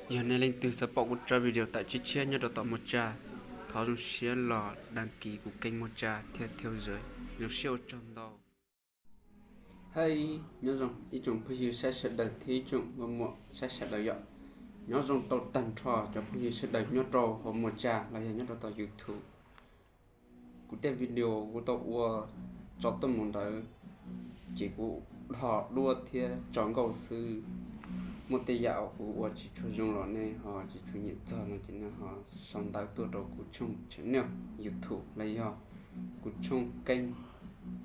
Yog nej leej twg xav pom kuv tso video tawm tshiab tshiab nyob rau tom Muaj Tsa, thov zoo siab los đăng ký kuv kênh Muaj Tsa thiab theo dõi. Zoo siab ua tsaug ntau. Hais nyob zoo ib tsoom phooj ywg saib sawv daws thiab ib tsoom nkauj muam saib sawv daws yom. Nyob zoo rau tag nrho cov phooj ywg sawv daws nyob rau hauv Muaj Tsa los yog nyob rau tom YouTube. Kuv tej video kuv tau ua tso tuaj mus ntawd ces kuv dhos duab thiab tso nkauj xwb. Muaj tej yam uas kuv ua tsis tshua zoo los nej ho tsis tshua nyiam txog no ces nej ho sau ntawv tuaj rau kuv tshooj channel YouTube los yog kuv tshooj kênh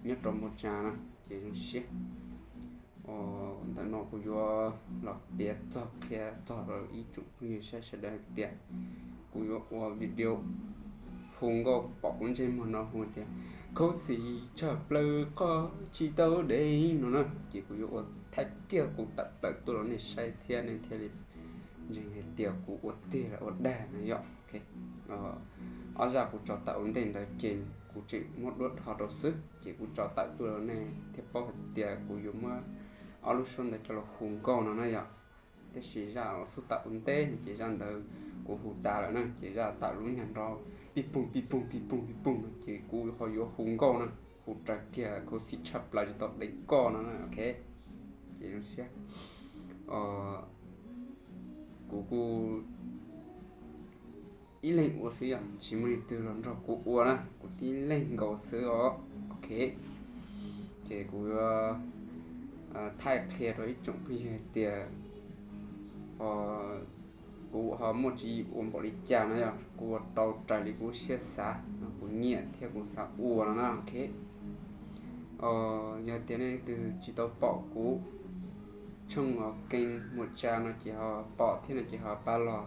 nyob rau Muaj Tsa na, ces zoo siab. Ntawm no kuv yuav los piav txog qhia txog rau ib tsoom phooj ywg saib sawv daws hais tias kuv yuav ua video hu nkauj pom kuv ntsej muag no hu tias khuv xim tshaj plaws qhov tsis tau deev no na, ces kuv yuav ua thaij kiag kuv tawm plaws tuaj rau nej saib thiab nej thiaj li ntseeg hais tias kuv ua tiag los ua dag no yom. Ob zaj kuv tso tawm ua ntej ntawd ces kuv tseem muab duab dhos rau xwb ces kuv tso tawm tuaj rau nej thiaj paub hais tias kuv yuav muab ob lub suab ntawd coj los hu nkauj no na yom. Tab sis zaj uas xub tawm ua ntej no ces zaj ntawd kuv hu tas lawm na, ces zaj tawm lub nyuag nrov pij poog pij poog pij poog pij poog no ces kuv ho yuav hu nkauj na, hu raws kiag khuv xim tshaj plaws tsis tau deev koj no na, ok. Ces zoo siab, kuv kuj ib leeg ua xwb yom, tsis muaj leej twg los nrog kuv ua na, kuv tib leeg nkaus xwb os, ok. Ces kuv yuav thaij qhia rau ib tsoom phooj ywg hais tias kuv ho muaj tswv yim ua npaum li cas no yom, kuv ua tau raws li kuv lub siab xav no, kuv nyiam thiab kuv xav ua no na, ok. Yog tias nej leej twg tsis tau pom kuv tshooj kênh Muaj Tsa no ces ho pom thiab no ces ho pab los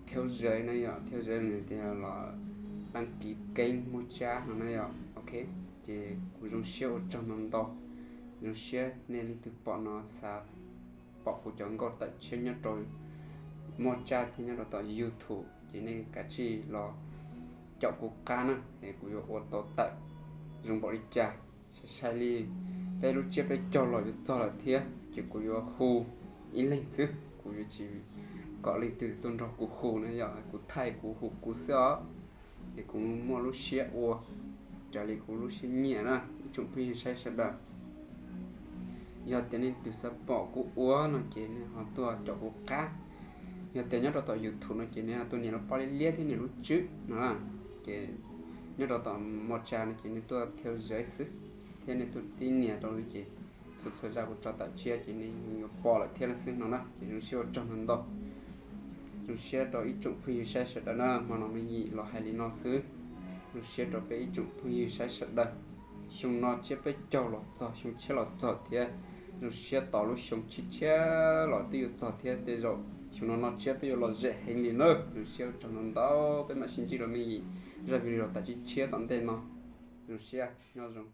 theo dõi no yom, theo dõi no tias los đăng ký kênh Muaj Tsa no na yom, ok. Ces kuv zoo siab ua tsaug no ntau, zoo siab nej leej twg pom no xav pom kuv cov nkauj tawm tshiab nyob rau Muaj Tsa thiab nyob rau tom YouTube ces nej kav tsij los caum kuv qab na, es kuv yuav ua tau tawm zoo npaum li cas. Sai sai li peb lub tsiab peb caug los yuav txog lawm thiab ces kuv yuav hu ib leeg xwb, kuv yuav tsis kom leej twg tuaj nrog kuv hu na yom, kuv thaij kuv hu kuv xwb os. Ces kuv muaj lub siab ua raws li kuv lub siab nyiam na ib tsoom phooj ywg saib sawv daws. Yog tias nej leej twg xav pom kuv ua no ces nej ho tuaj caum kuv qab. Yog tias nyob rau tom YouTube no ces nej ho tuaj nias lub pob liab liab thiab nias lub tswb no, ces nyob rau tom Muaj Tsa no ces nej tuaj theo dõi xwb, thiab nej tuaj tib nias rau ces txhua txhua zaj kuv tso tawm tshiab ces nej yuav pom lawm thiab no xwb no na, ces zoo siab ua tsaug no ntau. Zoo siab rau ib tsoom phooj ywg saib sawv daws na, hmo no me nyuam los hais li no xwb. Zoo siab rau peb ib tsoom phooj ywg saib sawv daws. Xyoo no tsiab peb caug los txog, xyoo tshiab los txog thiab. Zoo siab tos lub xyoo tshiab tshiab los twb yuav txog thiab, tej zaum xyoo no noj tsiab peb yuav lom zem heev li na. Zoo siab ua tsaug no ntau, peb mam sib ntsib rau me nyuam zaj video tawm tshiab tshiab tom ntej no. Zoo siab, nyob zoo.